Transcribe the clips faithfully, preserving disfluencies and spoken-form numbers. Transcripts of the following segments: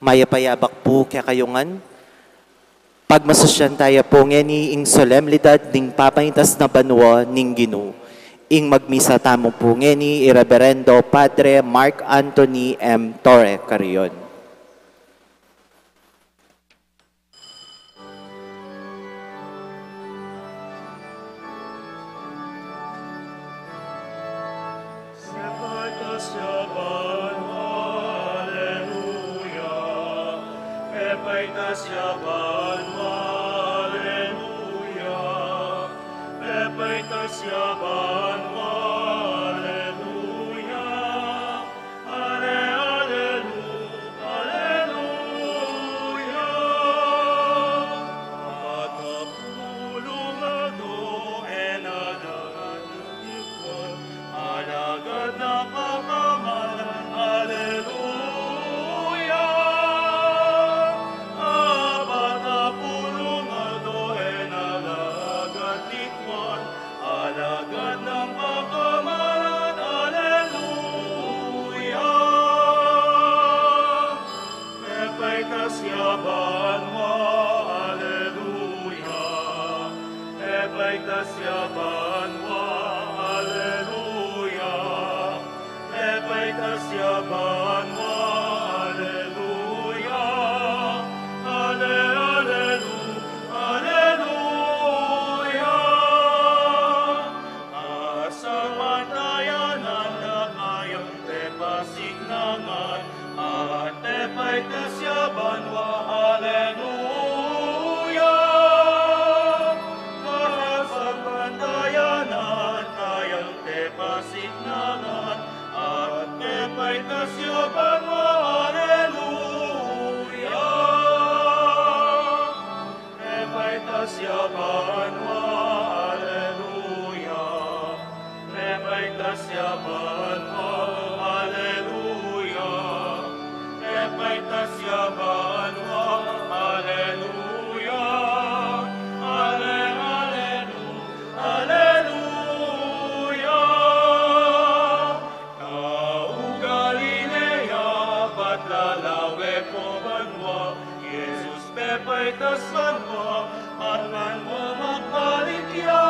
Mayap a yabak pu kekayu ngan. Pagmasusyan taya pu ngeni ing solemnidad ning pamaitas na banua ning Ginu. Ing magmisa tamu pu ngeni i Reberendo Padre Mark Anthony M Torre Carrion. Pepaitas ya banua, aleluya. Pepaitas ya banua, aleluya. Pepaitas ya banua, aleluya. Ale, alelu, aleluya. Patapulung ato e na dagat Alagad na pakamalan, aleluya. Apat a pulung aldo e na alagad ni Juan, alagad na pakamalan, aleluya. Pepaitas ya banua, aleluya. Pepaitas ya banua, aleluya. Pepaitas ya banua, aleluya. Ale, alelu, aleluya. Kasamantayanan na kayang tepasiknangan, at pepaitas ya banua, aleluya. Kasamantayanan kayang tepasiknangan, at pepaitas ya banua, aleluya. Pepaitas ya banua, aleluya. Pepaitas ya banua, aleluya. Pepaitas ya banua, aleluya. Ale, alelu, aleluya. Tau Galilea, ba't lalawe ko banua? Jesus pepaitas banua, at banua magbalik ya.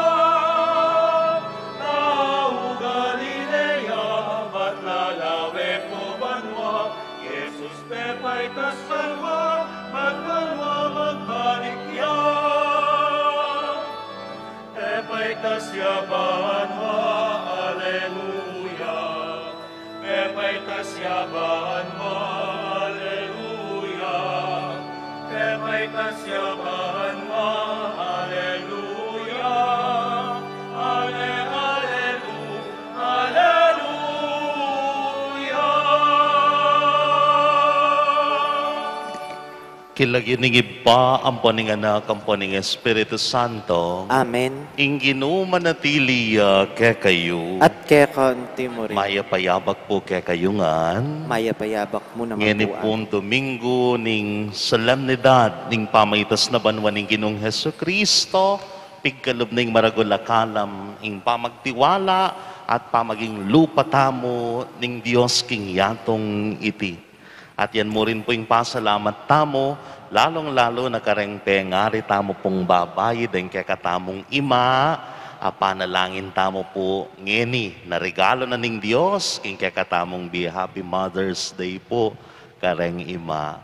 Tau Galilea, ba't lalawe ko banua? Jesus pepaitas banua, at banua magbalik ya. Pepaitas ya banua, aleluya. Pepaitas ya banua, aleluya. Pepaitas ya banua, aleluya. Ale, alelu, aleluya. King lagyu ning Ibpa, ampo ning Anak, ampo ning Espiritu Santo. Amen. Ing Ginu manatili ya kekayu. At keka anti mu rin. Mayap a yabak pu kekayu ngan. Mayap a yabak mu naman. Ngeni pu, pung Domingo ning solemnidad ning pamaitas na banua ning Ginung Jesucristo, pigkalub ning maragul a kalam ing pamagtiwala at pamaging lupa tamu ning Dios king yatung iti. At yan mu rin pu ing pasalamat tamu, lalung-lalu na kareng pengari tamu pung babai, deng kekatamung ima, a panalangin tamu pu ngeni, na regalu na ning Dios king kekatamung bie. Happy Mother's Day pu kareng ima.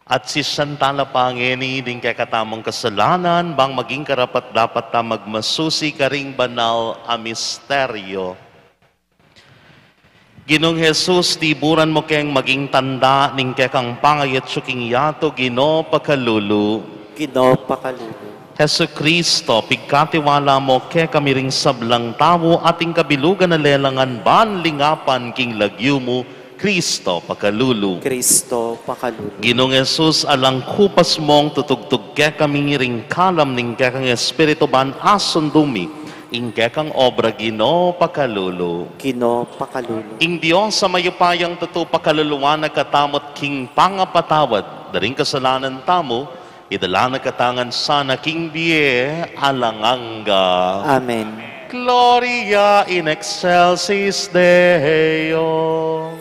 At sisian tala pa ngeni ding kekatamung kasalanan, bang maging karapat-dapat ta magmasusi karing banal a misteryo. Ginung Jesus, tiburan mu keng maging tanda ning kekang pangayatsu king yatu, Ginu pakalulu. Ginu pakalulu. Jesucristo, pigkatiwala mu kekami ring sablang tau at ing kabilugan a lelangan ban lingapan king lagyu mu, Cristo pakalulu. Cristo pakalulu. Ginung Jesus, alang kupas mung tutugtug kekami ring kalam ning kekang Espiritu ban asundu mi ing kekang obra, Ginu pakalulu. Ginu pakalulu. Ing Dios a mayupayang tutu pakaluluan na katamu at king pangapatawad da ring kasalanan tamu, idala na katamu ngan sana king bie alang angga. Amen. Gloria in excelsis Deo.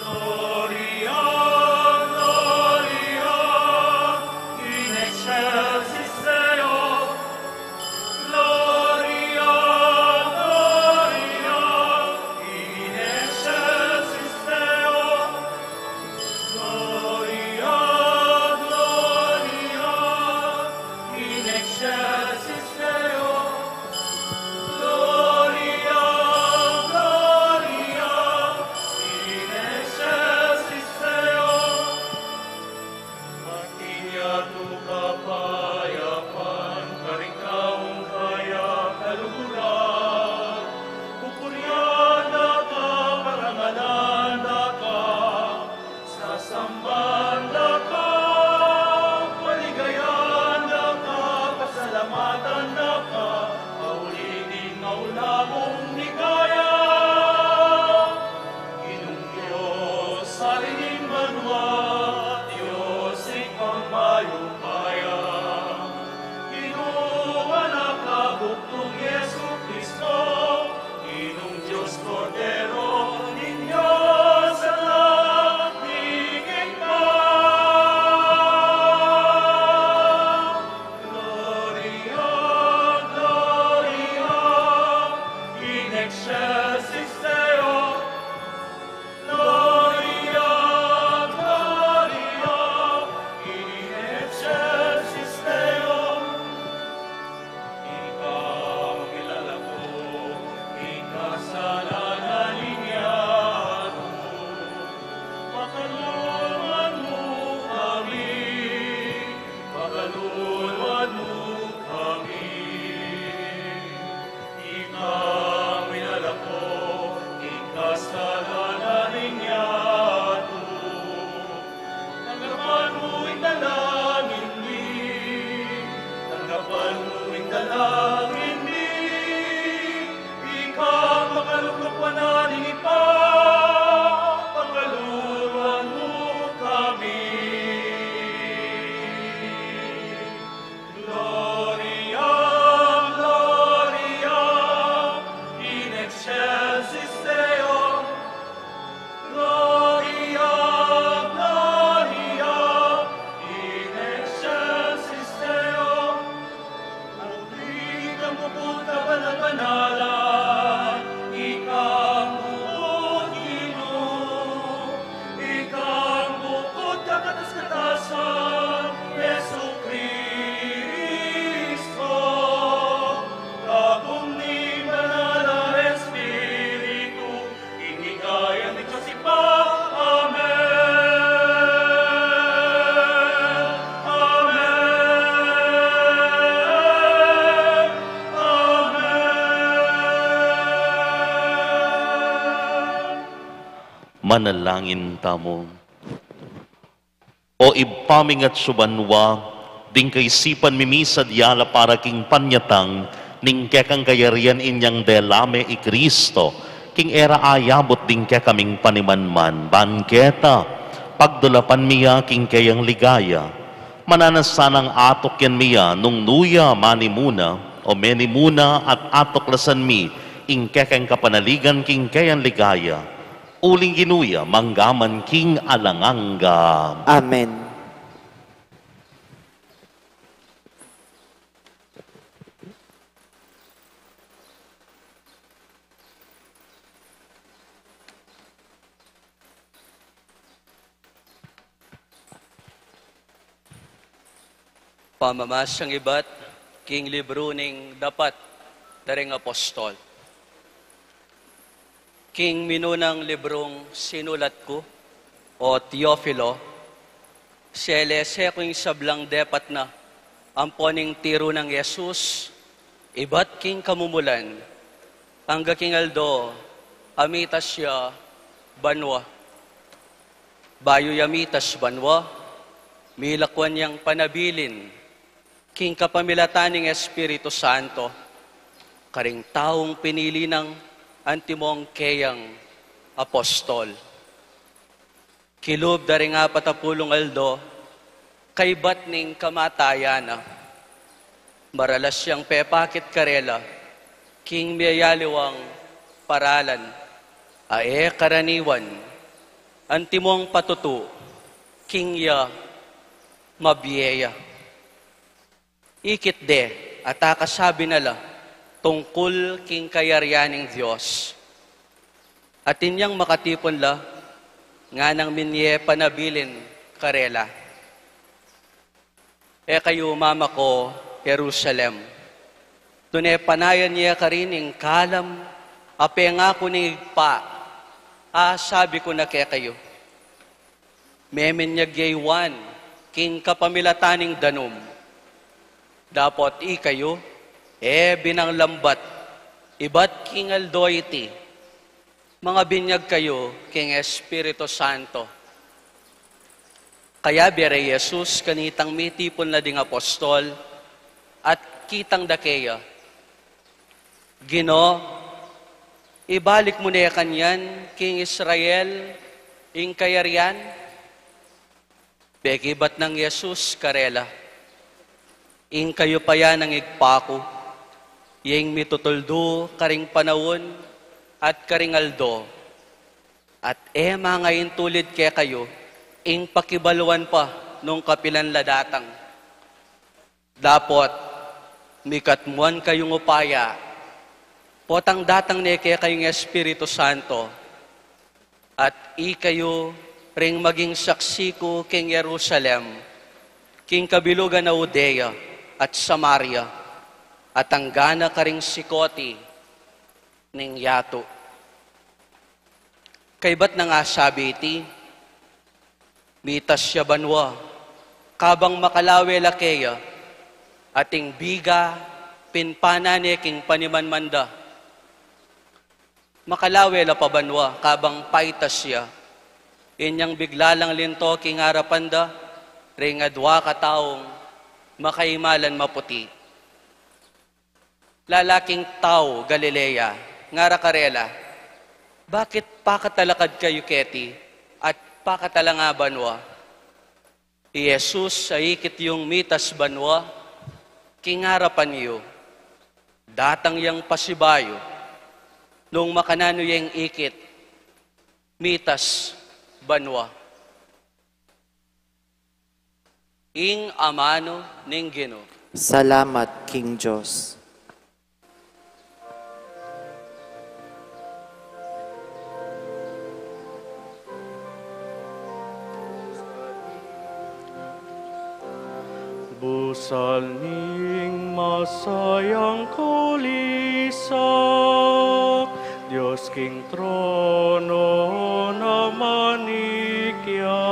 Gloria, Gloria in excelsis Deo. Gloria, Gloria in excelsis Deo. Gloria, Gloria in excelsis Deo. Gloria, Gloria in excelsis Deo. Atin ya ing kapayapan karing taung kaya kaluguran. Pupurian da ka, parangalan da ka, sasamban da ka, paligayan da ka, pasalamatan da ka, pauli ning maula mung ligaya. Ginung Dios, Ari ning banua, Dios Ibpang mayupaya. Ginu, Anak a bugtung, Jesukristo, Ginung Dios, Kordero ning Dios, a lalapit pa. Gloria, Gloria in excelsis Deo. Gloria, Gloria in excelsis Deo. Ika ang milalako king kasalanan ning yatu. Pakaluluan mu kami, pakaluluan mu kami. Ika ang milalako king kasalanan ning yatu. Tanggapan mu ing dalangin mi, tanggapan mu ing dalangin mi. Ika ang makaluglup wanan ning Ibpa, pakaluluan mu kami. Gloria, Gloria in excelsis Deo. Gloria, Gloria in excelsis Deo. Ika ang bukut kabanal-banalan, ika ang bukut Ginu, ika ang bukut kakatas-katasan, Jesukristo. Kagum ning Banal a Espiritu, ing ligaya ning Dios Ibpa. Amen. Amen. Amen. Manalangin tamu. O Ibpa ming atsu banua, ding kaisipan mi misadya la para king panyatang ning kekang kayarian inyang dela me i Kristo, king e ra ayabut ding kekaming panimanman, ban keta pagdulapan mi ya king keyang ligaya. Mananu sanang atukyan mi ya nung nu ya manimuna, o menimuna at atuklasan mi ing kekeng kapanaligan king keyang ligaya. Uling Ginu ya, mangga man king alang angga. Amen. Pamamasang ibat king libru ning Dapat da ring Apostol. King minunang librung sinulat ku, o Teofilo, selese ku ing sablang depat na ampo ning tiru nang Jesus ibat king kamumulan, angga king aldo a mitas ya banua. Bayu ya mitas banua, milakwan yang panabilin king kapamilatan ning Espiritu Santo karing taung pinili nang antimong keyang apostol. Kilub da ring apat a pulung aldo kaibat ning kamatayan na. Maralas yang pepakit karela king miyayaliwang paralan a e karaniwan. Antimong patutu, king ya mabie ya. Ikit de at akasabi na la tungkul king kayarian ning Dios. At inyang makatipun la, nganang minye panabilin karela. E kayu mamako Jerusalem. Tune panayan ye karin ing kalam a pengaku ning Ibpa, a sabi ku na kekayu. Meminyag ye i Juan king kapamilatan ning danum. Dapot ikayu, e binang lambat, ibat king aldo iti, mangabinyag kayu king Espiritu Santo. Kayabe re i Jesus kanitang mitipun la ding apostol, at kitang da keya, Ginu, ibalik mu ne kanyan king Israel ing kayarian? Pekibat nang Jesus karela, Ing kayupayan ning Ibpa ku, ya ing mitutuldu karing panaun at karing aldo, at e mangaintulid kekayu ing pakibaluan pa nung kapilan la datang. Dapot, mikatmuan kayung upaya, potang datang ne kekayu ing Espiritu Santo, at ikayu ring maging saksi ku king Jerusalem, king kabilugan na Judea at Samaria, at anggana karing sikoti ning yatu. Kaybat nang asabi iti, mitas ya banua, kabang makalawe la keya, at ing biga pinpanan ne king panimanman da. Makalawe la pa banua, kabang paitas ya. Inyang bigla lang linto king arapan da ring adua kataung makaimalan maputi. Lalaking tau Galilea, ngara karela, bakit pakatalakad kayu keti at pakatalanga banua? I Jesus a ikit yung mitas banua, king arapan yu, datang yang pasibayu, nung makananu yang ikit, mitas banua. Ing amanu ning Ginu. Salamat king Dios. Busal ning masayang kulisak, Dios king trono na manikya,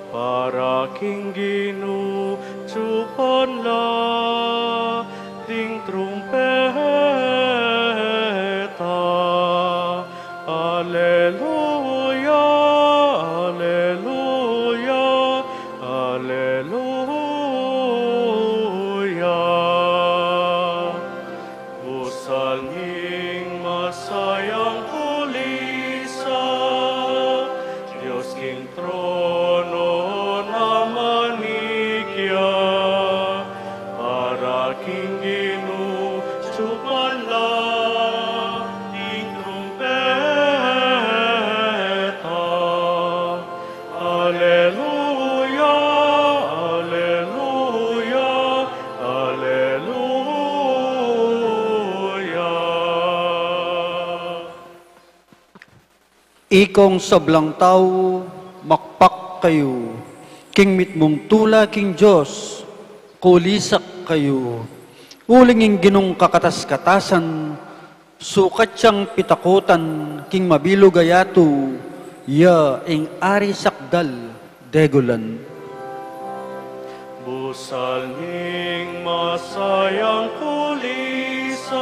para king Ginu tsupan la ding trumpeta. Aleluya, aleluya, aleluya. Busal ning masayang kulisak, Dios king trono na manikya, para king Ginu tsupan la ding trumpeta. Aleluya, aleluya, aleluya. Ikong sablang tau, makpak kayu king mitmung tula king Dios, kulisak kayu. Uling ing Ginung kakatas-katasan, sukat yang pitakutan king mabilug a yatu, ya ing Ari sakdal degulan. Busal ning masayang kulisak,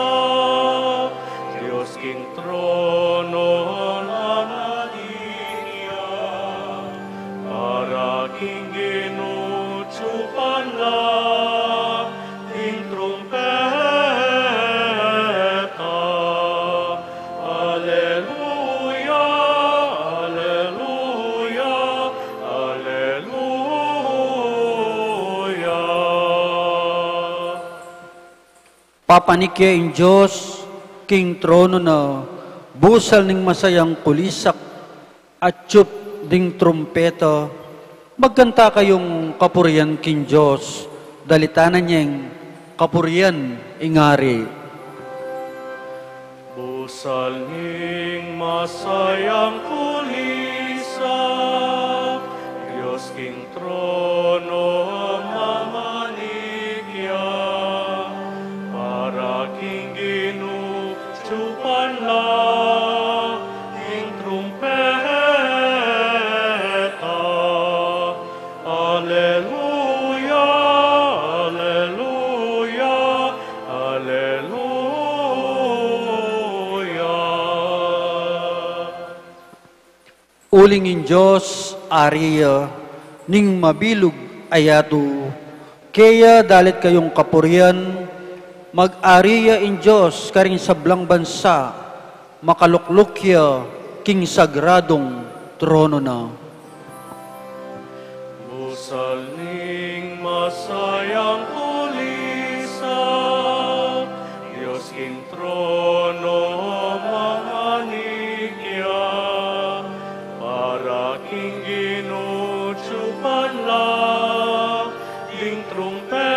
Dios king trono na manikya, para king Ginu tsupan la ding trumpeta. Aleluya, aleluya, aleluya. Papanik ya ing Dios king trono na, busal ning masayang kulisak, Atyup ding trumpeta, magkanta kayung kapurian king Dios, dalitanan yeng kapurian ing Ari. Busal ning masayang kulisap, Dios king trono mamanik ya, para king Ginu atyupan la ing trumpeta. Aleluya, aleluya, aleluya. Uling ing Dios, Ari ya ning mabilug a yatu, keya dalit kayung kapurian. Mag-ari ya ing Dios karing sablang bansa, makalukluk ya king sagradung trono na. Busal ning masayang kulisap, Dios king trono mamanik ya, para king Ginu atyupan la ing trumpeta.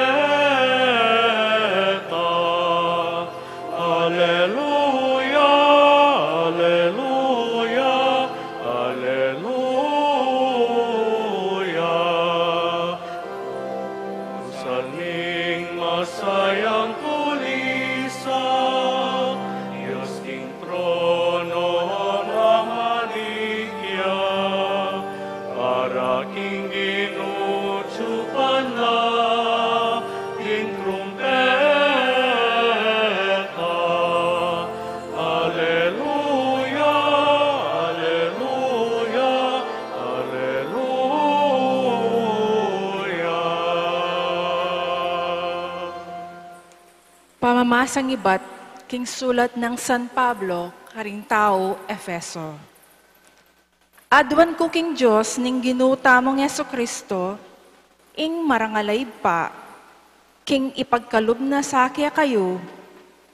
Aleluya, aleluya, aleluya. Busal ning masayang kulisap, Dios king trono mamanik ya, para king Ginu atyupan la ing trumpeta. Aleluya, aleluya, aleluya. Pamamasang ibat king sulat nang San Pablo karing taga Efeso. Aduan ku king Dios ning Ginu tamung Jesucristo, ing marangal a Ibpa, king ipagkalub na sa kekayu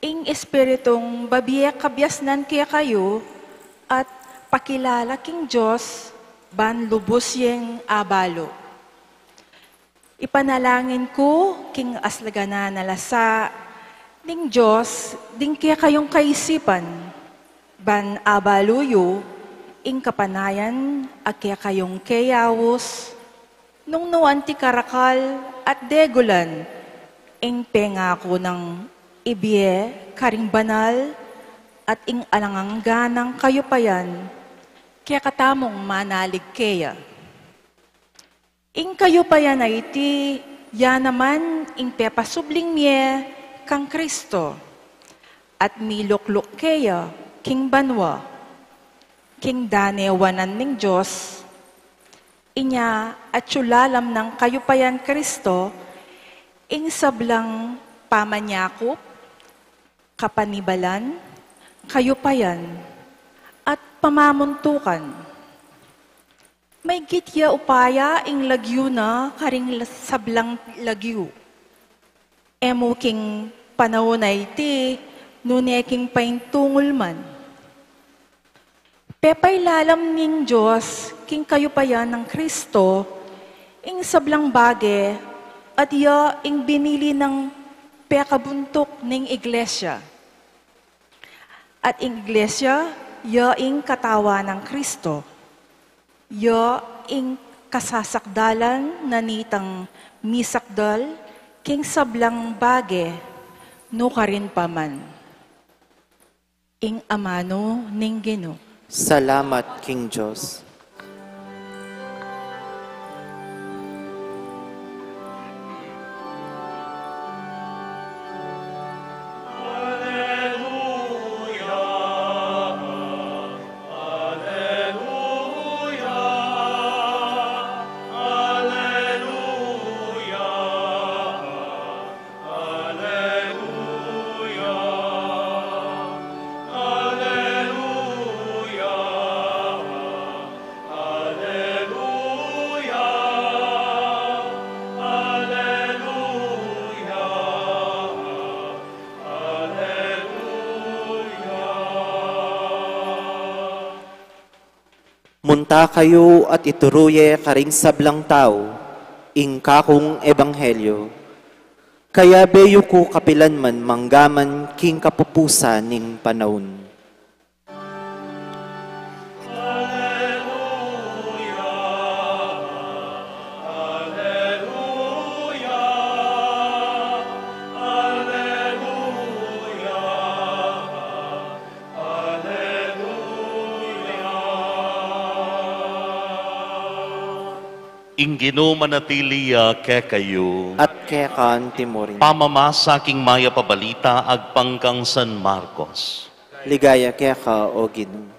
ing Espiritung babie kabiasnan kekayu, at pakilala king Dios ban lubus yeng abalu. Ipanalangin ku king aslaganan a lasa ning Dios ding kekayung kaisipan, ban abalu yu ing kapanayan a kekayung keyaus, nung nu anti karakal at degulan ing pengaku nang ibie karing banal at ing alang angga nang kayupayan kekatamung manalig keya. Ing kayupayan a iti, ya naman ing pepasubling mie kang Kristo, at milukluk keya king banua, king danewanan ning Dios. Inya atyu lalam nang kayupayan Kristo ing sablang pamanyakup, kapanibalan, kayupayan, at pamamuntukan. Maygit ya upaya ing lagyu na karing la-, sablang lagyu. E mu king panaun a iti, nune king paintungul man. Pepailalam ning Dios king kayupayan nang Kristo ing sablang bage, at ya ing binili nang pekabuntuk ning Iglesia. At ing Iglesia, ya ing katawan nang Kristo. Ya ing kasasakdalan na nitang misakdal king sablang bage, nukarin pa man. Ing amanu ning Ginu. Salamat king Dios. Munta kayu at ituru ye karing sablang tau ing kakung ebanghelyo. Kayabe yu ku kapilan man manggaman king kapupusan ning panaun. Ing Ginu manatili ya kekayu. At keka anti murin. Pamamasa king mayap a balita agpang kang San Marcos. Ligaya keka, O Ginu.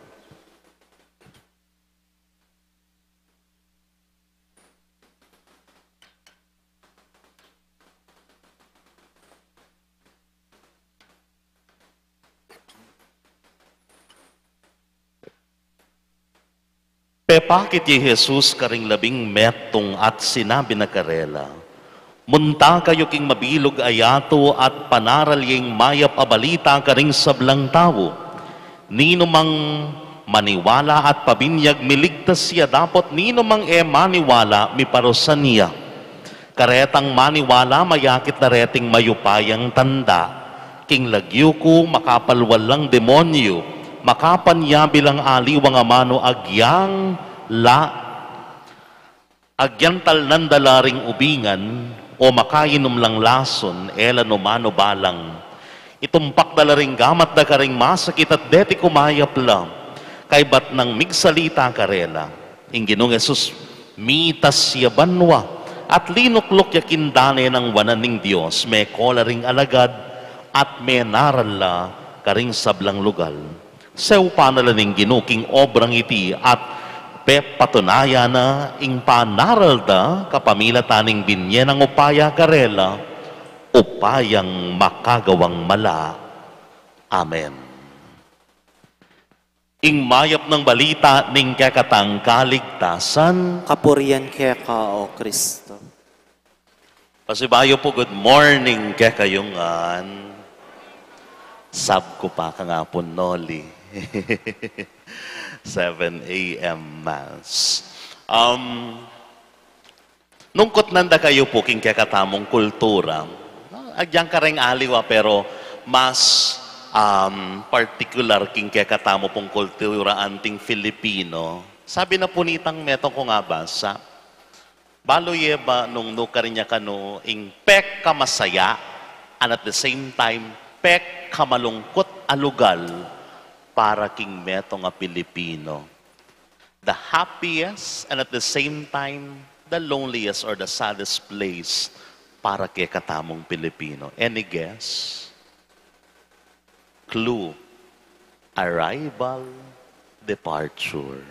Pepakit ye i Jesus karing labing metung at sinabi na karela, "Munta kayu king mabilug a yatu at panaral ye ing mayap a balita karing sablang tau. Ninumang maniwala at pabinyag, miligtas ya, dapot ninumang e maniwala, miparusan ya. Karetang maniwala, mayakit la reting mayupayang tanda. King lagyu ku, makapalwal lang demonyu, makapanyabi lang aliwang amanu agyang la, agyan talnan da la ring ubingan, o makainum lang lasun, e la nu manu balang. Itumpak da la ring gamat da karing masakit at deti kumayap la." Kaybat nang migsalita karela, ing Ginung Jesus mitas ya banua at linukluk ya king dane nang wanan ning Dios, meko la ring alagad at menaral la karing sablang lugal. Seupan na la ning Ginu king obrang iti at pepatunayan na ing panaral da kapamilatan ning binye nang upaya karela, upayang makagawang mala. Amen. Ing mayap nang balita ning kekatang kaligtasan. Kapurian keka, O Kristo. Pasibayu pu, good morning kekayu ngan. Sab ku pa kang Apun Noli. Seven A M Mass. Um, nung kutnan da kayu pu king kekatamung kultura, agyang kareng aliwa, pero mas, um, partikular king kekatamu pung kultura anting Filipino. Sabi na pu nitang metung kung abasa, balu ye ba nung nukarin ya kanu ing pekamasaya and at the same time pekamalungkut a lugal para king metung a Pilipino? The happiest and at the same time the loneliest or the saddest place para kekatamung Pilipino. Any guess? Clue. Arrival, departure.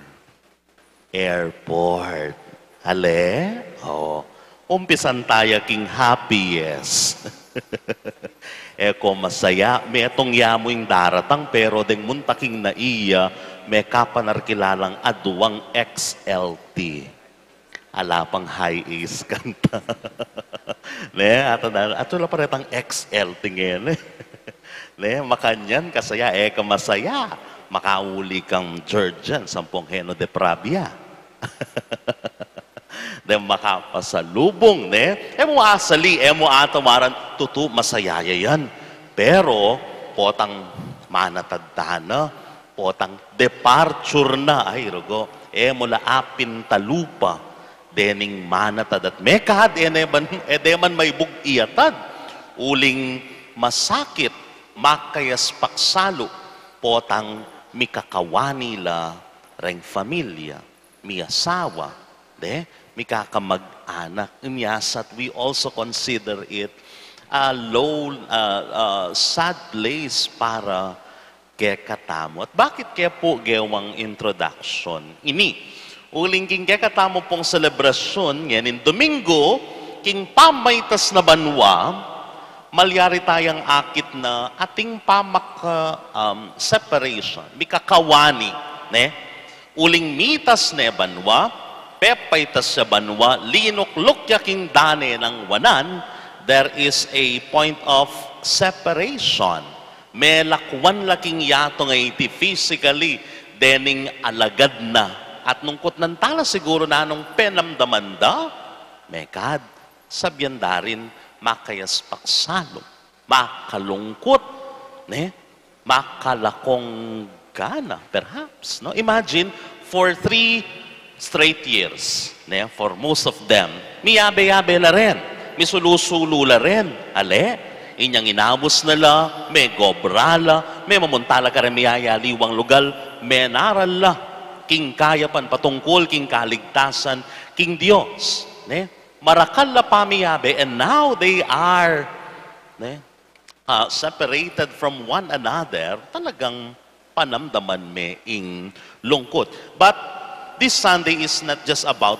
Airport. Ale? O, umpisan taya king happiest. E ko masaya, metung ya mu ing daratang, pero deng munta king naiya, mekapanarkila lang aduang X L T. Ala pang high ace kanta. Ne, ata na, ato la pa retang X L T ngeni. Ne, makanyan kasaya, e ka masaya. Makauli kang Georgian, sampung heno de Pravia. De makapasalubung, ne? E mu asali, e mu atawaran, tutu, masaya ya yan. Pero, potang manatad tana, potang departure na, ay, rugo, e mu la apintalupa dening manatad at mekad, e ne man, e de man maibug iyatad, uling masakit, makayas paksalu, potang mikakawani la reng familia, miyasawa, de, mikakamag-anak. Inyasat, we also consider it a low, uh, uh, sad place para kekatamu. At bakit ke pu gewang introduction ini? Uling king kekatamu pung selebrasyon ngening Domingo, king pamaitas na banua, malyari tayang akit na ating pamaka, um, separation, mikakawani, ne? Uling mitas ne banua, pepaitas ya banua, linukluk ya king dane nang wanan, there is a point of separation. Melakwan la king yatu nga iti physically, dening alagad na, At nung kutnan tala siguru nanung penamdaman da, mekad, sabyan da rin, makayaspak salung, makalungkut, ne? Makalakong gana, perhaps, no? Imagine, for three straight years, ne? For most of them, miyabe-yabe la rin, misulu-sulu la rin, ale? Inyang inabus na la, megobra la, memamunta la kareng miyayaliwang lugal, menaral la, king kayapan patungkul king kaligtasan, king Dios, ne? Marakal la pamiyabe, and now they are, ne? Ah, separated from one another, talagang panamdaman me ing lungkot. But this Sunday is not just about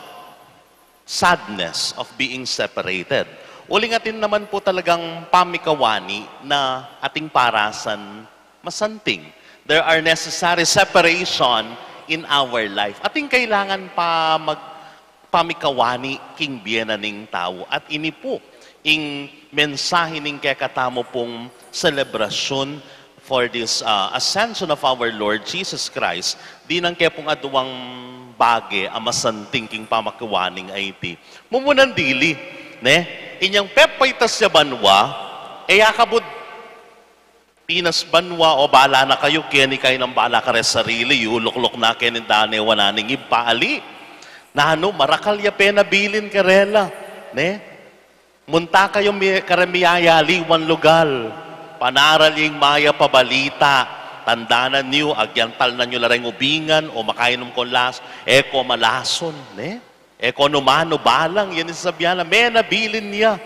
sadness of being separated. Uling atin naman po talagang pamikawani na ating parasan masanting. There are necessary separation in our life. Ating kailangan pa mag-, pamikawani king bie na ning tau. At ini po ing mensahe ning kekatamu pung selebrasyon for this, uh, ascension of our Lord Jesus Christ. Dinang ke pung aduang bage a masanting king pamikawani a iti. Mumunan dili, ne? Inyang pepaitas ya banua, e ya kabud Pinas banua, o bala na kayu, keni kayu nang bala kare sarili yu, lukluk na keni dane wa na ning ibpa ali. Nanu, marakal ya penabilin karela, ne? Munta kayu mi-, kare miyayaliwang lugal, panaral ya ing mayap a balita, tandanan yu, agyantal na yu la reng ubingan, o makainum kong las-, e ko malason, ne? E ko numanu balang, yan ing sasabian na, menabilin ya.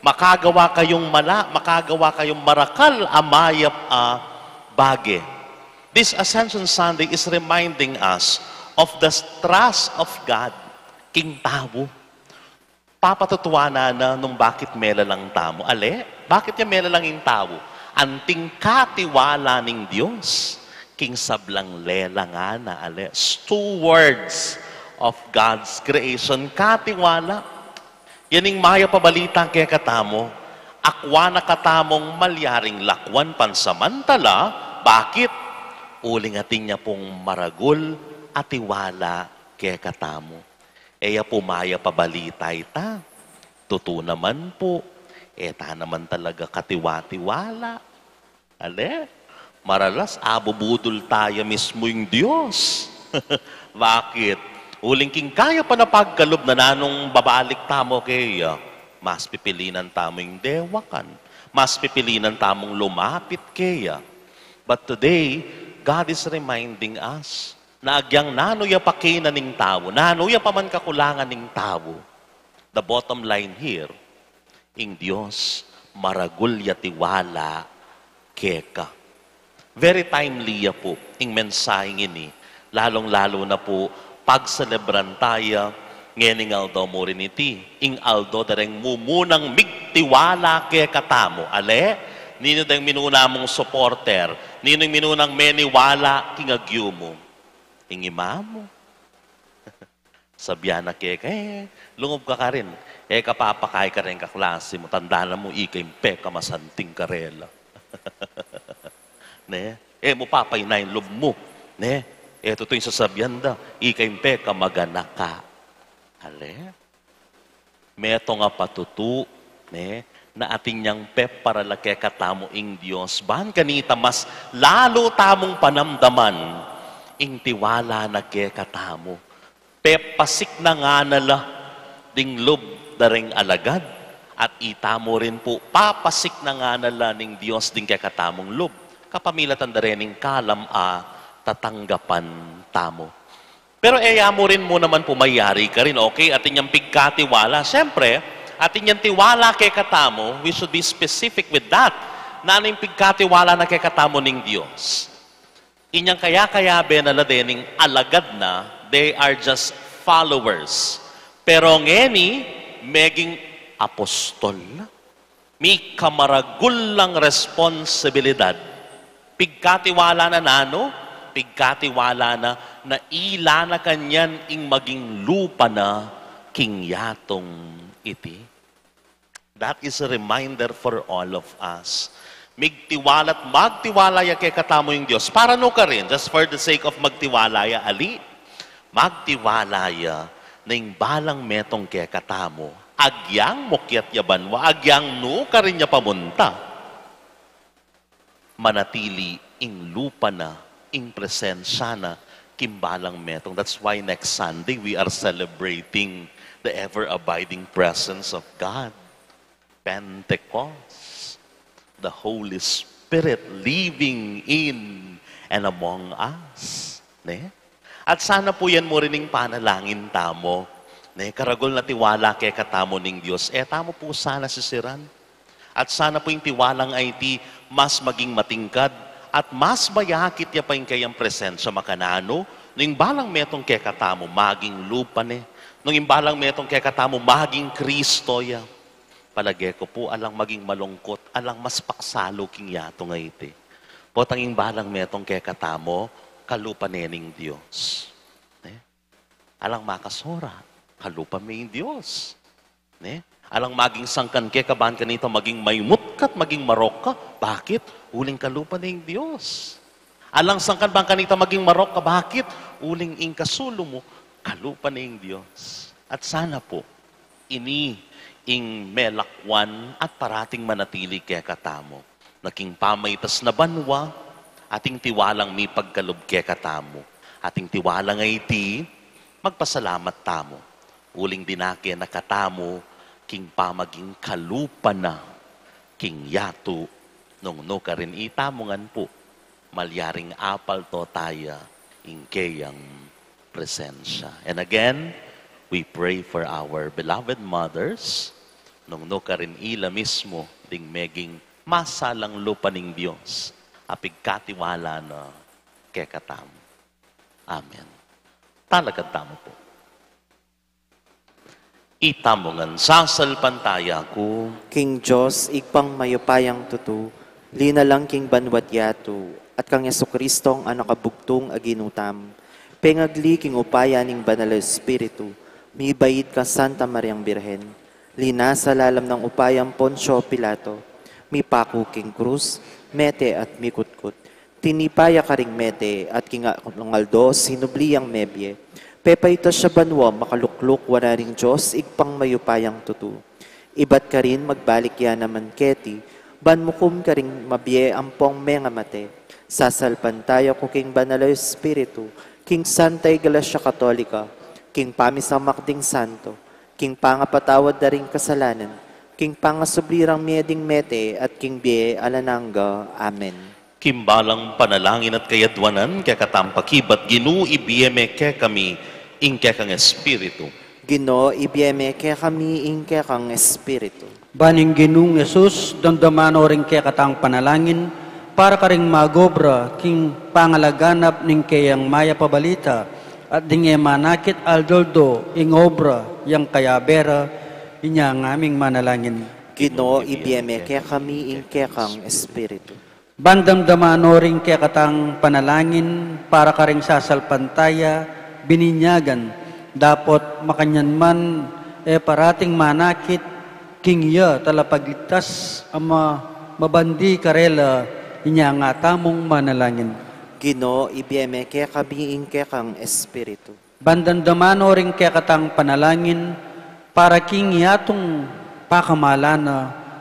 Makagawa kayung mala, makagawa kayung marakal a mayap a bage. This Ascension Sunday is reminding us of the trust of God king tau. Papatutuanan na nung bakit melalang tamu. Ale, bakit ya melalang ing tau? Anting katiwala ning Dios king sablang lelang, ngana, ale, stewards of God's creation, katiwala. Yan ing mayap a balita kekatamu, akwa na katamung malyaring lakwan pansamantala. Bakit? Uling atin ya pung maragul a tiwala kekatamu. E ya pu mayap a balita ita. Tutu naman pu, e ta naman talaga katiwa-tiwala. Ale, maralas, abubudul ta ya mismu ing Dios. Bakit? Uling king kayapan a pagkalub na, nanung babalik tamu keya, mas pipilinan tamu ing dewakan, mas pipilinan tamung lumapit keya. But today, God is reminding us na agyang nanu ya pakina ning tau, nanu ya pa man kakulangan ning tau, the bottom line here, ing Dios maragul ya tiwala keka. Very timely ya pu ing mensaheng ini, lalung-lalu na pu pagselebran taya ngening aldo mu rin iti, ing aldo da reng mumunang migtiwala kekatamu. Ale, ninu deng minuna mung supporter? Ninu ing minunang meniwala king agyu mu? Ing ima mu. Sabian na keka, e, lungub ka karin. E ka papakain kareng kaklase mu, tandanan mu, ika ing pekamasanting karela. Ne? E mu papainain lub mu. Ne? E tutu ing sasabian da, ika ing pekamagana ka. Ale? Metung a patutu, ne, na atin yang peparala kekatamu ing Dios, ban kanita mas lalu tamung panamdaman ing tiwala na kekatamu. Pepasiknangan na la ding lub da reng alagad, at itamu rin pu, papasiknangan na la ning Dios ding kekatamung lub. Kapamilatan da reng kalam a tatanggapan tamu. Pero e ya mu rin mu naman pu mayari karin, okay? Atin yang pigkatiwala. Siyempre, atin yang tiwala kekatamu, we should be specific with that. Nanu ing pigkatiwala na kekatamu ning Dios? Inyang kaya-kayabe na la dening alagad na, they are just followers. Pero ngeni, meging apostol na. Mika maragul lang responsibilidad. Pigkatiwala na nanu? Pigkatiwala na, na ila na kanyan ing maging lupa na king yatung iti. That is a reminder for all of us. Migtiwala at magtiwala ya kekatamu ing Dios. Para nu karin, just for the sake of magtiwala ya, ali? Magtiwala ya na ing balang metung kekatamu, agyang mukyat ya banua, agyang nu karin ya pamunta, manatili ing lupa na, ing presensya na, king balang metung. That's why next Sunday we are celebrating the ever-abiding presence of God. Pentecost, the Holy Spirit living in and among us. Ne? At sana pu yan mu rin ing panalangin tamu. Ne? Karagul na tiwala kekatamu ning Dios, e tamu pu sana sisiran. At sana pu ing tiwalang iti mas maging matingkad at mas mayakit ya pa ing kayang presensya makananu, nung ing balang metung kekatamu maging lupa ne, nung ing balang metung kekatamu maging Kristo ya. Palage ku pu, alang maging malungkut, alang mas paksalu king yatu a iti. Potang ing balang metung kekatamu, kalupa ne ning Dios. Ne? Alang makasora, kalupa me ing Dios. Ne? Alang maging sangkan keka ban kanita maging maymut ka at maging marok ka. Bakit? Uling kalupa ne ing Dios. Alang sangkan ban kanita maging marok ka. Bakit? Uling ing kasulu mu, kalupa ne ing Dios. At sana pu, ini ing melakwan at parating manatili kekatamu, na king pamaitas na banua, ating tiwalang mipagkalub kekatamu, ating tiwalang iti, magpasalamat tamu, uling dinake na katamu king pamaging kalupa na king yatu, nung nukarin itamu ngan pu malyaring apalto taya ing keyang presensya. And again, we pray for our beloved mothers, nung nukarin ila mismu ding meging masalang lupa ning Dios, a pigkatiwala na kekatamu. Amen. Talakad tamu pu. Itamu ngan sasalpantaya ku. King Dios, Ibpang mayupayang tutu, linalang king banua't yatu, at kang Jesucristong anak a bugtung a Ginu tamu, pengagli king upaya ning Banal a Espiritu, mibait kang Santa Mariang Birhen, linasa lalam nang upayang Poncio Pilato, mipaku king krus, mete at mikutkut, tinipa ya karing mete, at king atlung aldo sinubli yang mebie. Pepaitas ya banua, makalukluk wanan ning Dios, Ibpang mayupayang tutu. Ibat karin magbalik ya naman keti, ban mukum karing mabie ampong mengamate. Sasalpantaya ku king Banal a Espiritu, king Santa Iglesia Katolika, king pamisamak ding santo, king pangapatawad da ring kasalanan, king pangasubli rang mie ding mete, at king bie alang angga. Amen. King balang panalangin at kayadwanan, kekatang pakibat, Ginu, ibie me kekami ing kekang Espiritu. Ginu, ibie me kekami ing kekang Espiritu. Ban ing Ginung Jesus, damdaman no ring kekatang panalangin, para karing magobra king pangalaganap ning keyang mayap a balita, at ding e manakit aldo-aldo ing obra yang kayabe ra, inya ngaming manalangin. Ginu, ibie me kekami ing kekang Espiritu. Ban damdaman no ring kekatang panalangin para karing sasalpantaya bininyagan, dapot makanyan man e parating manakit king ya talapagligtas a ma-, mabandi karela, inya nga tamung manalangin. Ginu, ibie me kekami ing kekang Espiritu. Ban damdaman no ring kekatang panalangin para king yatung pakamalan na,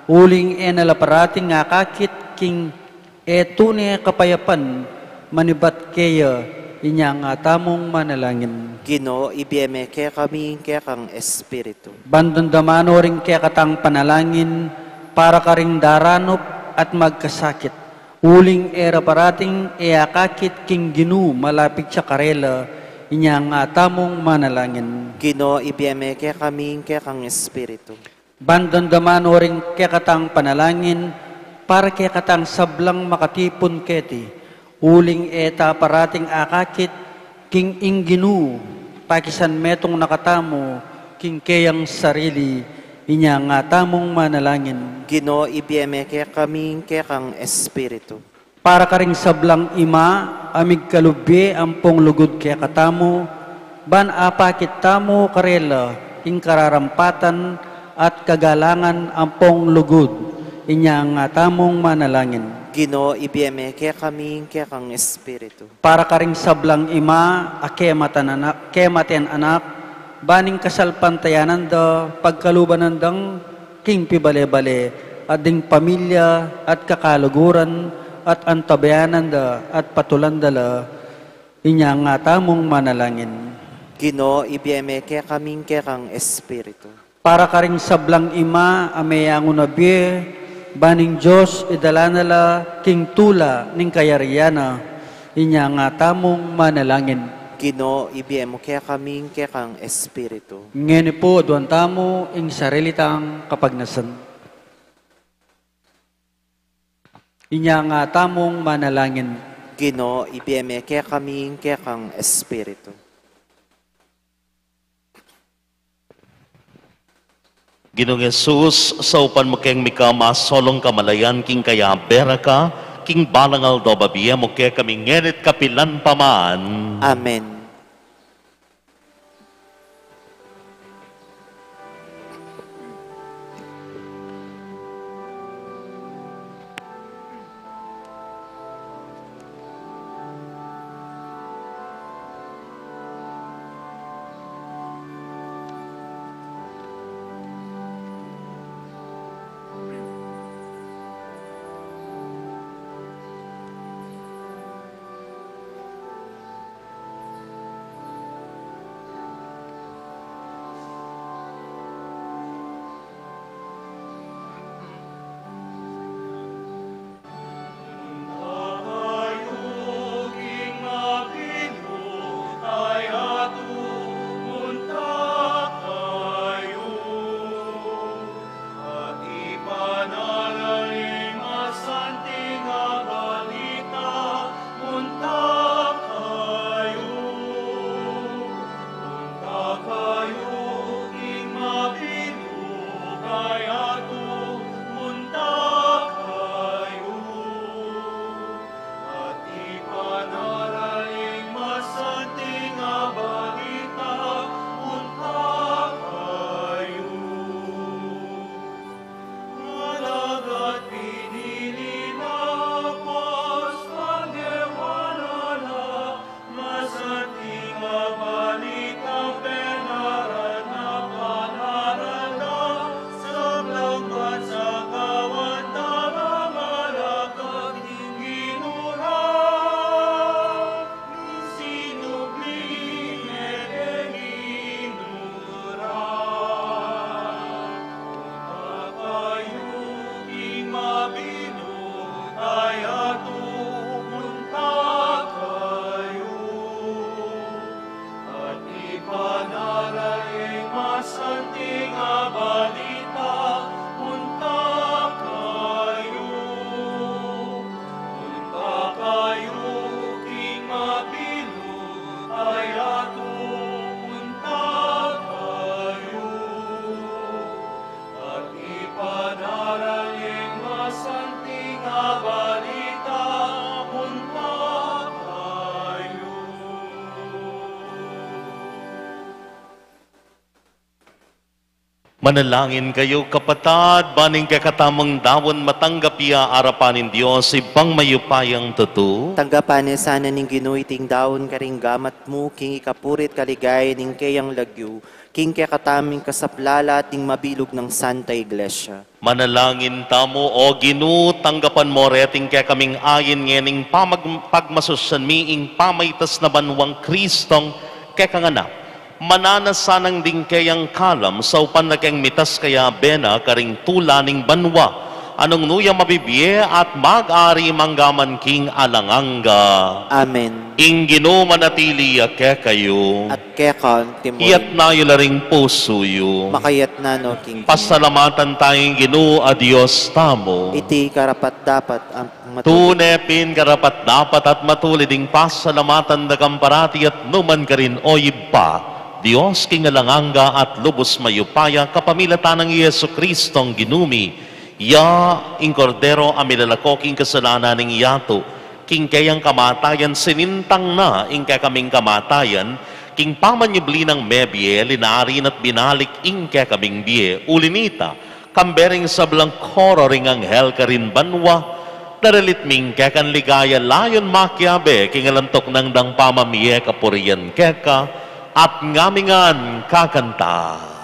uling e na la parating akakit king e tune kapayapan manibat keya, inya nga tamung manalangin. Ginu, ibie me kekami ing kekang Espiritu. Ban damdaman no ring kekatang panalangin para karing daranup at magkasakit, uling e ra parating e akakit king Ginu malapit ya karela, inya nga tamung manalangin. Ginu, ibie me kekami ing kekang Espiritu. Ban damdaman no ring kekatang panalangin para kekatang sablang makatipun keti, uling e ta parating akakit king ing Ginu pakisanmetung na katamu king keyang sarili, inya nga tamung manalangin. Ginu, ibie me kekami ing kekang Espiritu. Para karing sablang ima a migkalub bie ampong lugud kekatamu, ban apakit tamu karela ing kararampatan at kagalangan ampong lugud, inya nga tamung manalangin. Ginu, ibie me kekami ing kekang Espiritu. Para karing sablang ima a kematan anak, kematen anak, ban ing kasalpantayanan da pagkaluban dang king pibale-bale, at ding pamilya, at kakaluguran, at antabayanan da, at patulan da la, inya nga tamung manalangin. Ginu, ibie me kekami ing kekang Espiritu. Para karing sablang ima a meyangu na bie, ban ing Dios idala na la king tula ning kayarian na, inya nga tamung manalangin. Ginu, ibie mu kekami ing kekang Espiritu. Ngeni pu, aduan tamu ing sarili tang kapagnasan. Inya nga tamung manalangin. Ginu, ibie me kekami ing kekang Espiritu. Ginung Jesus, saupan mu keng mika masolung kamalayan king kayabera ka, king balang aldo bibie mu kekami ngeni't kapilan pa man. Amen. Manalangin kayu, kapatad, ban ing kekatamung daun matanggap ya arapan ning Dios, Ibpang mayupayang tutu. Tanggapan na sana ning Ginu iting daun karing gamat mu, king ikapuri't kaligayan ning keyang lagyu, king kekatamung kasaplalan at ning mabilug nang Santa Iglesia. Manalangin tamu. O Ginu, tanggapan mu reting kekaming ain ngening pamag-, pagmasusyan mi ing pamaitas na banwang Kristong kekang Anak. Mananu na sanang ding keyang kalam, saupan na keng mitas kayabe na karing tula ning banwa, a nung nu ya mabibie at mag-ari mangga man king alang angga. Amen. Ing Ginu manatili ya kekayu. At keka mu rin. Iyatas yu la ring pusu yu. Makayatas na no king Ginu. Pasalamatan taya ing Ginu a Dios tamu. Iti karapat-dapat at matulid. Tune pin karapat-dapat at matulid ing pasalamatan da kang parati at nu man karin, O Ibpa, Dios king alang angga at lubus mayupaya, kapamilatan nang Jesucristong Ginu mi. Ya ing Kordero a milalako king kasalanan ning yatu. King keyang kamatayan sinintang na ing kekaming kamatayan, king pamanyubli nang mebie, linari na't binalik ing kekaming bie. Uli nita, kambe ring sablang koro ring anghel karin banwa, Daralit ming kekang ligaya, layun makiabe king alang tuknang dang pamamie kapurian keka, at ngamingan kakanta.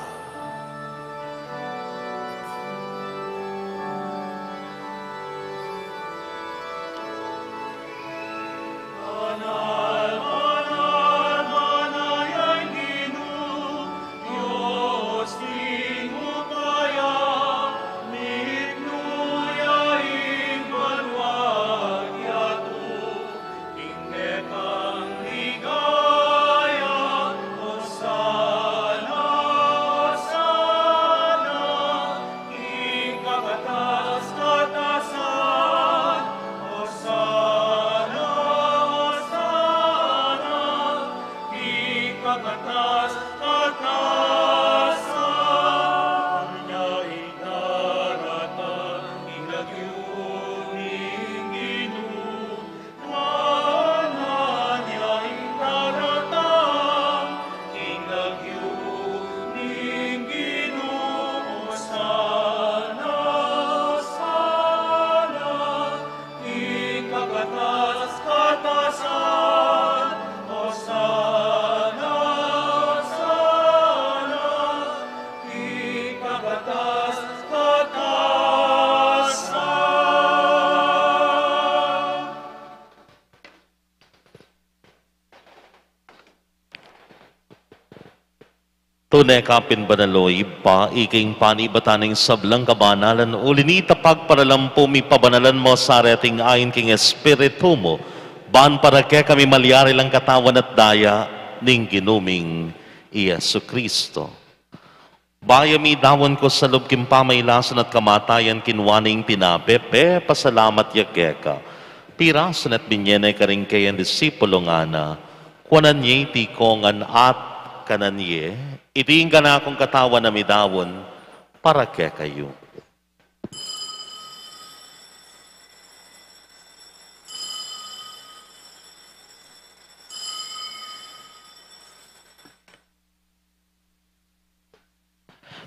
Tune ka pin banal, o Ibpa, ika ing panibatan ning sablang kabanalan, uli na nita pagparalampu mi pabanalan mu sa reting ain king Espiritu mu, ban para kekami malyari lang katawan at daya ning Ginu ming i Jesucristo. Bayu midaun ku sa lub king pamailasan at kamatayan, kinua ne ing tinape, pepasalamat ya keka, pirasu ne at binye ne karing kayang disipulu, ngana: Kuanan ye iti kongan at kanan ye, iti ing kanakung katawan a midaun para kekayu.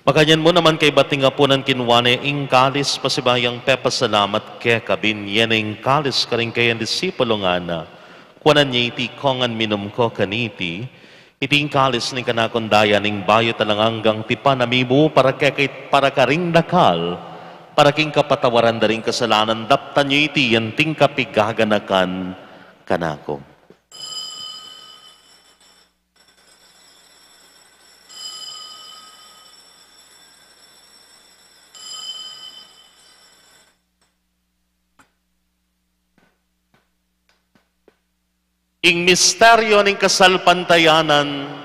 Makanyan mu naman kaibat ning apunan, kinua ne ing kalis, pasibayu yang pepasalamat keka, binye ne ing kalis karing kayang disipulu, ngana: Kuanan ye iti kongan, minum ko kaniti, iti ing kalis ning kanakung daya ning bayu at alang anggang tipan a mibu para keka at para karing dakal, para king kapatawaran da ring kasalanan. Daptan yu iti anting kapigaganakan kanaku. Ing misteryu ning kasalpantayanan.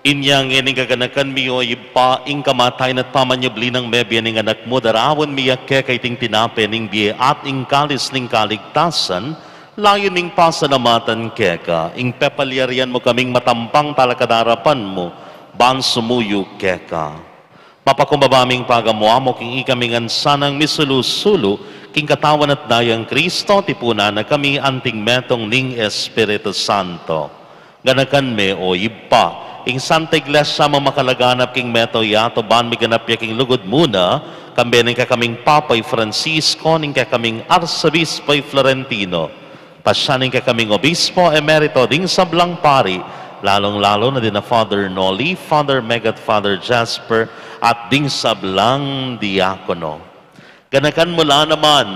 Inya ngeni, gaganakan mi, o Ibpa, ing kamatayan at pamanyubli nang mebie ning Anak mu, daraun mi ya keka iting tinape ning bie at ing kalis ning kaligtasan, layun ming pasalamatan keka ing pepalyarian mu kaming matampang talakad king arapan mu, ban sumuyu keka. Mapakumbaba ming pagamu-amu king ikami ngan sanang misulu-sulu king katawan at dayang Kristo, tipunan na kami anting metung ning Espiritu Santo. Ganakan me, o Ibpa, ing Santa Iglesia mung makalaganap king mabilug a yatu, ban miganap ya king lugud mu na, kambe ning kekaming Papa i Francisco, ning kekaming Arsobispo i Florentino, pasian ning kekaming Obispo Emerito, ding sablang pari, lalung-lalu na dina Father Noli, Father Meg at Father Jasper, at ding sablang diakono. Ganakan mu la naman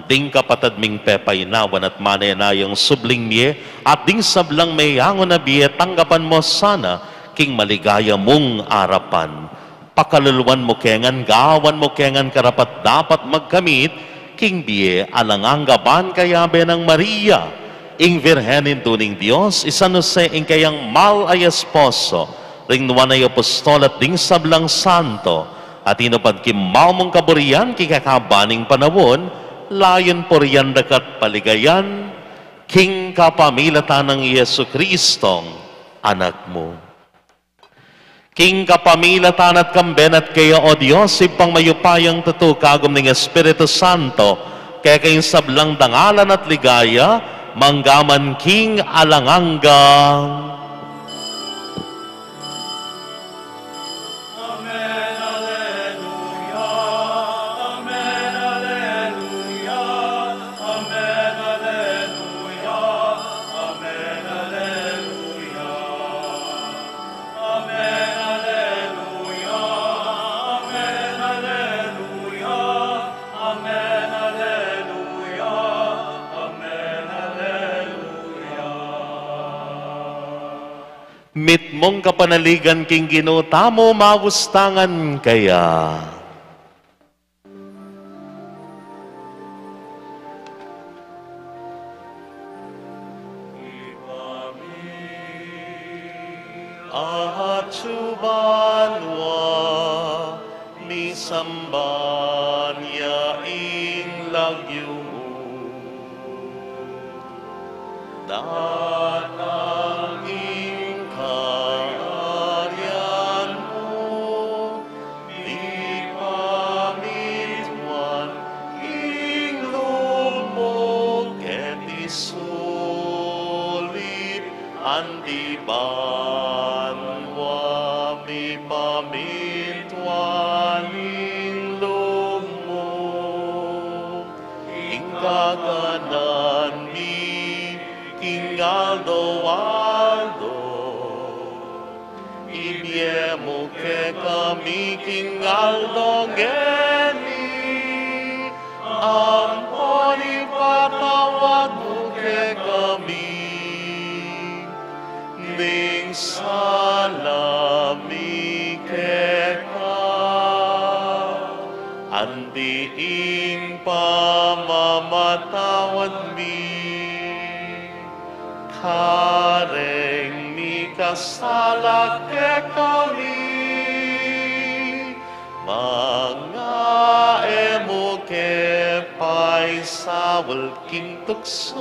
ding kapatad ming pepainawan at manenayang subling mie, at ding sablang meyangu na bie, tanggapan mu sana king maligaya mung arapan. Pakaluluan mu ke ngan, gawan mu ke ngan karapat-dapat magkamit king bie alang angga ban kayabe nang Maria, ing Virgen Indu ning Dios, i San Jose, ing kayang mal a esposo, ring nuan a apostol at ding sablang santo, a tinupad king mal mung kaburian king kekaban ning panaun, layun purian daka't paligayan, king kapamilatan nang Jesucristong Anak mu. King kapamilatan at kambe na at keya, O Dios, Ibpang mayupayang tutu, kagum ning Espiritu Santo, keka ing sablang dangalan at ligaya, mangga man king alang angga. Amen, alleluia. Amen, alleluia. Amen, alleluia. Amen, alleluia. Amen, alleluia. Amen, alleluia. Amen, alleluia. Amen, alleluia. Mitmung kapanaligan king Ginu tamu, mabustangan kaya. Ibpa mi, atsu banua, misamban ya ing lagyu mu. Datang ing kayarian mu, mipamintuan ing lub mu keti sulip anti banua, mipamintuan ing lub mu. Ing kakanan mi king aldo-aldo, ibie mu kekami king aldo ngeni, ampon ipatawad mu kekami ing sala mi keka, anti ing pamamatawad mi kareng mikasala kekami, manga e mu ke paisaul king tuksu,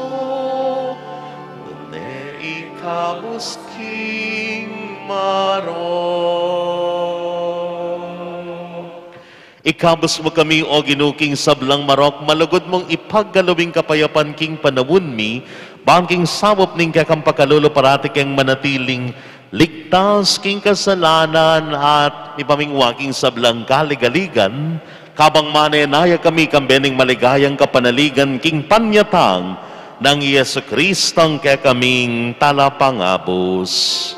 nune ikabus king marok. Ikabus mu kami, O Ginu, king sablang marok, malugud mung ipagkalub ing kapayapan king panaun mi, ban king saup ning kekang pakalulu parati keng manatiling ligtas king kasalanan at mipamingwa king sablang kaligaligan, kabang manenaya kami kambe ning maligayang kapanaligan king panyatang nang Jesucristong kekaming Talapangabus.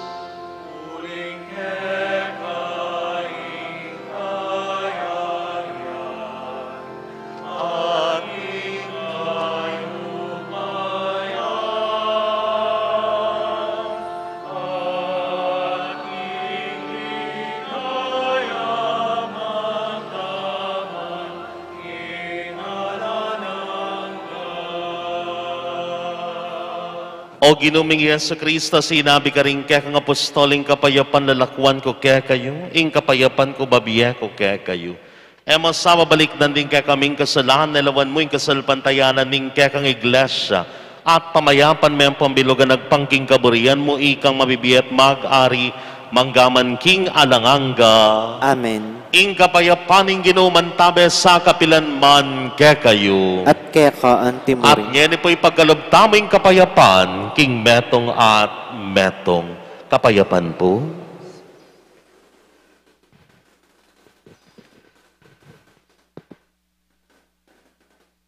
O Ginu ming Jesucristo, sinabi karing kekang apostol, ing kapayapan lalakuan ku kekayu, ing kapayapan ku bibie ku kekayu. E mu sa balikdan ding kekaming kasalanan, lawan mu ing kasalpantayanan ning kekang Iglesia, at pamayapan me ampong bilugan agpang king kaburian mu, ikang mabibie at mag-ari mangga man king alang angga. Amen. Ing kapayapan ning Ginu mantabe sa kapilan man kekayu. At keka antimurin. At ngeni pu ipagkalub tamu ing kapayapan king metung at metung. Kapayapan pu.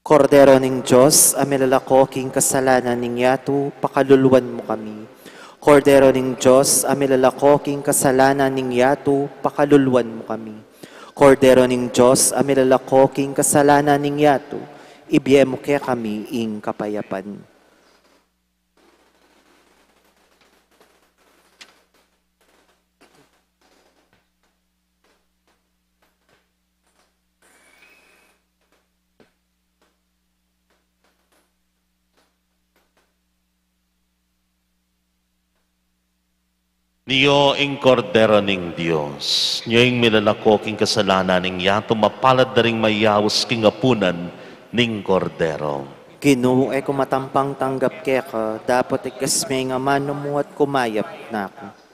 Kordero ning Dios, a milalako king kasalanan ning yatu, pakaluluan mu kami. Kordero ning Dios, a milalako king kasalanan ning yatu, pakaluluan mu kami. Kordero ning Dios, a milalako king kasalanan ning yatu, ibie mu kekami ing kapayapan. Nio ing Kordero ning Dios, nio ing milalako king kasalanan ning yatu, mapalad da ring mayaus king apunan ning Kordero. Ginu, e ku matampang tanggap keka, dapot ikas me ing amanu mu at kumayap na ku.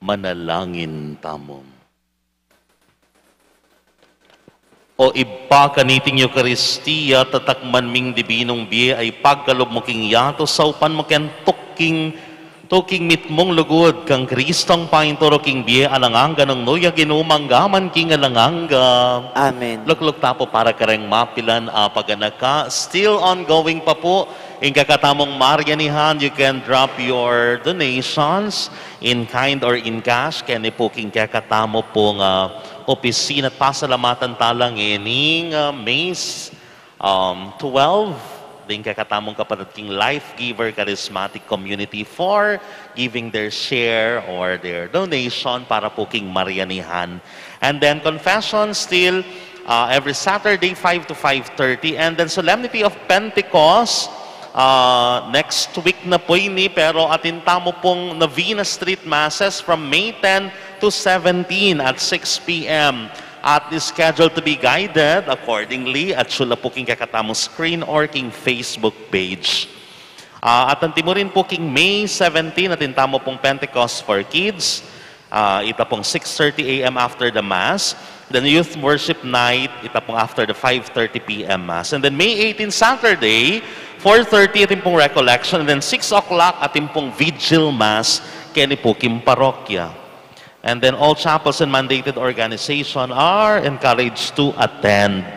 Manalangin tamu. O Ibpa, kaniting Eukaristia, tatakman ming dibinung bie a ipagkalub mu king yatu, saupan mu keng tuking, tuking mitmung lugud kang Kristong painturu king bie alang angga, nung nu ya Ginu mangga man king alang angga. Amen. Lukluk ta pu para kareng mapilan a paganaka. Still ongoing pa pu ing kekatamung marianihan. You can drop your donations in kind or in cash keni pu king kekatamu pung, ah, opisina. At pasalamatan ta la ngening, ah, May, um, twelve, ding kekatamung kapatad king Life Giver Charismatic Community for giving their share or their donation para pu king marianihan. And then confession still, uh, every Saturday, five to five thirty. And then Solemnity of Pentecost, uh, next week na pu ini, pero atin tamu pung novena street masses from May ten to seventeen at six p.m. At is scheduled to be guided accordingly at sula pu king kekatamung screen or king Facebook page. Ah, at antimu rin pu king May seventeen, atin tamu pung Pentecost for Kids. Ah, ita pung six thirty a.m. after the Mass. Then youth worship night, ita pung after the five thirty p.m. Mass. And then May eighteen, Saturday, four thirty, atin pung recollection. And then six o'clock, atin pung vigil Mass, keni pu king parokya. And then all chapels and mandated organization are encouraged to attend.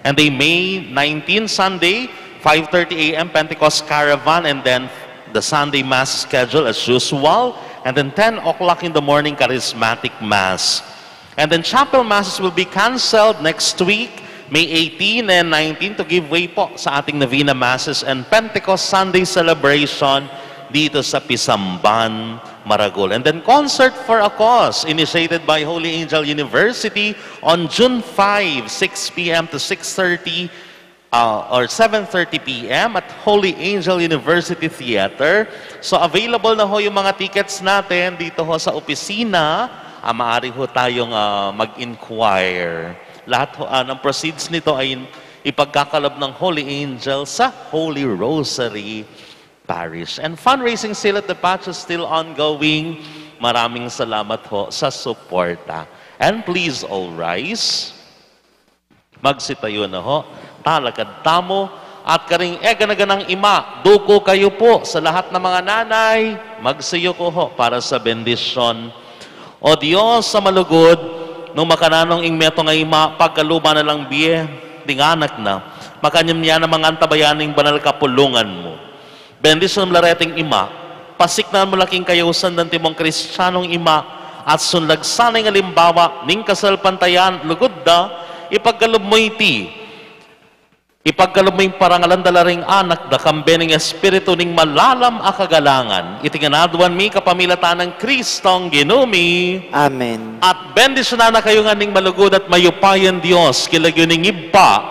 And then May nineteen, Sunday, five thirty a.m. Pentecost Caravan, and then the Sunday Mass schedule as usual, and then ten o'clock in the morning, Charismatic Mass. And then chapel masses will be canceled next week, May eighteen and nineteen, to give way po sa ating novena masses and Pentecost Sunday celebration dito sa Pisamban, Maragul. And then Concert for a Cause, initiated by Holy Angel University on June five, six p.m. to six thirty, uh, or seven thirty p.m. at Holy Angel University Theater. So, available na ho yung mga tickets natin dito ho sa opisina. Ah, maaari ho tayong, ah, mag-inquire. Lahat ho, ah, ng proceeds nito ay ipagkakaloob ng Holy Angel sa Holy Rosary Parish. And fundraising still at the Patio, still ongoing. Maraming salamat ho sa suporta. And please all rise. Magsitayu na ho. Talakad tamu. At karing e gana-ganang ima, duku kayu pu sa lahat ng mga nanay. Magsiyuku ho para sa bendisyon. O Dios a malugud, nung makananu ing metung a ima, pagkaluban na lang bie ding anak na, makanyan ya na mangantabayan ning banal kapulungan mu. Bendisyunan mu la reting ima, pasiknangan mu la king kayausan ding antimong Kristianong ima, at sunlag sana ing alimbawa ning kasalpantayanan lugud da, ipagkalub mu iti. Ipagkalub mu ing parangalan da la ring anak da, kambe ning Espiritu ning malalam a kagalangan. Iti ngan aduan mi kapamilatan nang Kristong Ginu mi. Amen. At bendisyunan na kayu ngan ning malugud at mayupayang Dios, king lagyu ning Ibpa,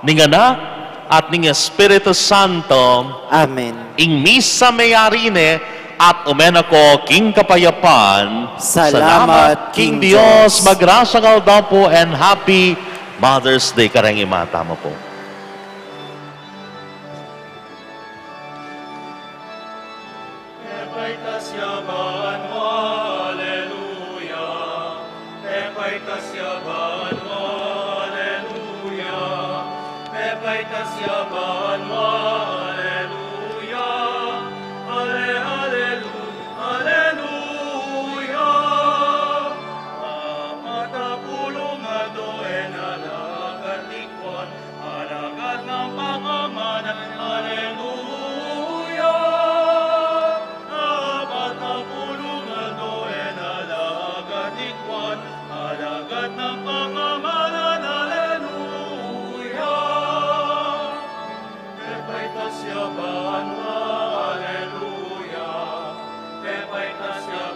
ning Anak, at ning Espiritu Santo. Amen. Ing misa meyari ne, at ume na ko king kapayapan. Salamat king Dios. Magrasyang aldo pu and happy Mother's Day kareng ima tamu pu. Pepaitas ya banua, aleluya. Pepaitas ya banua, aleluya. Pepaitas ya banua, aleluya. Ale, alelu-, aleluya. Apat a pulung aldo e na la katikwan, alagat nang pangamanan, aleluya. Apat a pulung aldo e na la katikwan, alagat nang pangamanan, aleluya. Pepaitas ya banua, aleluya. Pepaitas ya